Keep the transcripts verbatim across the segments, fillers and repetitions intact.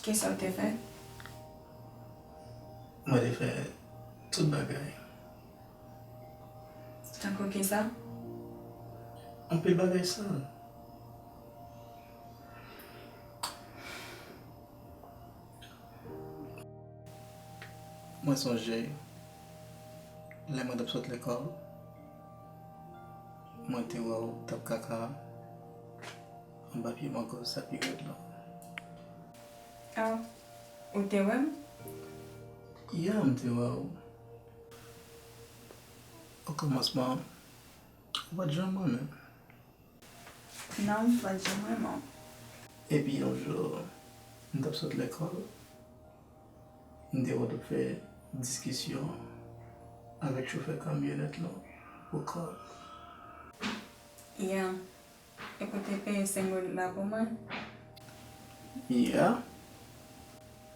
Kisa w te fè? Mwen te fè tout bagay. Tankou kisa? Anpil bagay sal. Mwen sonje lè mwen t ap sot lekòl, mwen te wè w t ap kaka anba pye mango sa pi rèd lan. Ah, ou te wè m? Ya, m te wè w. Okòmansman, ou pa t janm renmen m. Non, m pa t janm renmen w. Epi yon jou, m t ap sot lekòl, m te wè w t ap fè diskisyon avèk chofè kamyonèt lan pou kòb. Ya. Epi w te peye senk goud la pou mwen? Ya.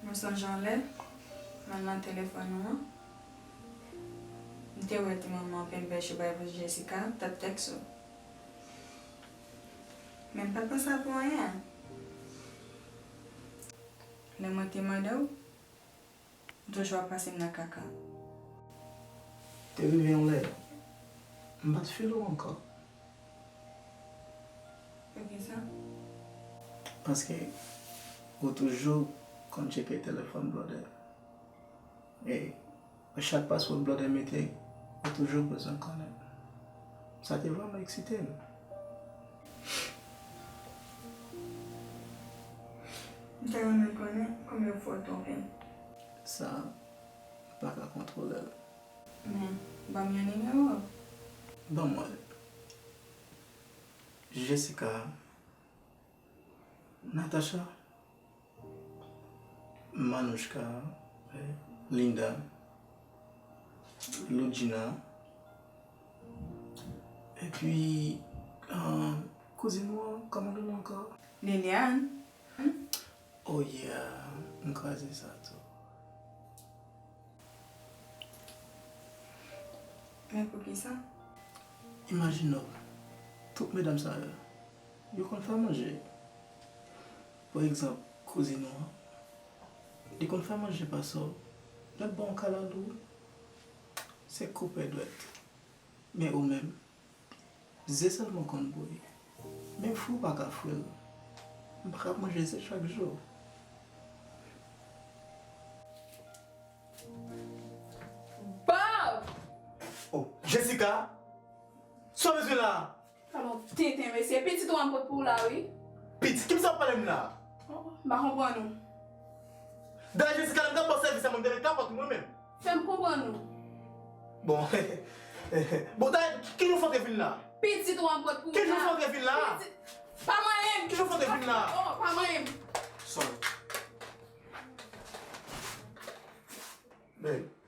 Mwen sonje yon lè, mwen nan telefòn ou an, m te wè ti manman penbèch ou bay pou Jessica t ap tèks ou. Men m pa t pran sa pou anyen. Lè mwen te mande w, ou toujou ap pase m nan kaka. Te rive yon lè, m pa t file w ankò. Poukisa? Paske ou toujou konn tcheke telefòn blòdè. E chak paswòd blòdè mete, ou toujou bezwen konnen. Sa te vrèman eksite m. M ta renmen konnen konbyen fwa w twonpe m. Sa, m pa ka kontwole l. Men, ban m yon nimewo. Ban m wè. Jessica, Natacha, Manouchka, eh, Linda, Loudjina, epi, ah, kouzin ou an, kòman l rele ankò? Liliane. Oh yeah, m kraze sa tou. Men poukisa? Imajine w, tout medam sa yo, yo konn fè manje. Pa egzanp, kouzin ou an, li konn fè manje pase w. Lè l ba w yon kalalou, se koupe dwèt. Men ou menm, ze sèlman w konn bouyi. Menm fwi w pa ka fri l. M pa ka manje ze chak jou. Bob! Oh, Jessica! Sa w bezwen la? Talon tenten, mesye. Pitit ou an m pot pou w la, wi. Pitit, ki misye ap pale m la? Oh, m pa konprann ou. Dayè, Jessica, lè m t ap ba w sèvis la, mwen, m te met kapòt mwen menm. Fè m konprann ou. Bon, bon, dayè, ki jou w fè w te vin la? Pitit ou an m pot pou w la. Ki jou w fè w te vin la? Pitit. Pa manyen m. Ki jou w fè w te vin la? Oh, pa manyen m. Sorry. Babe.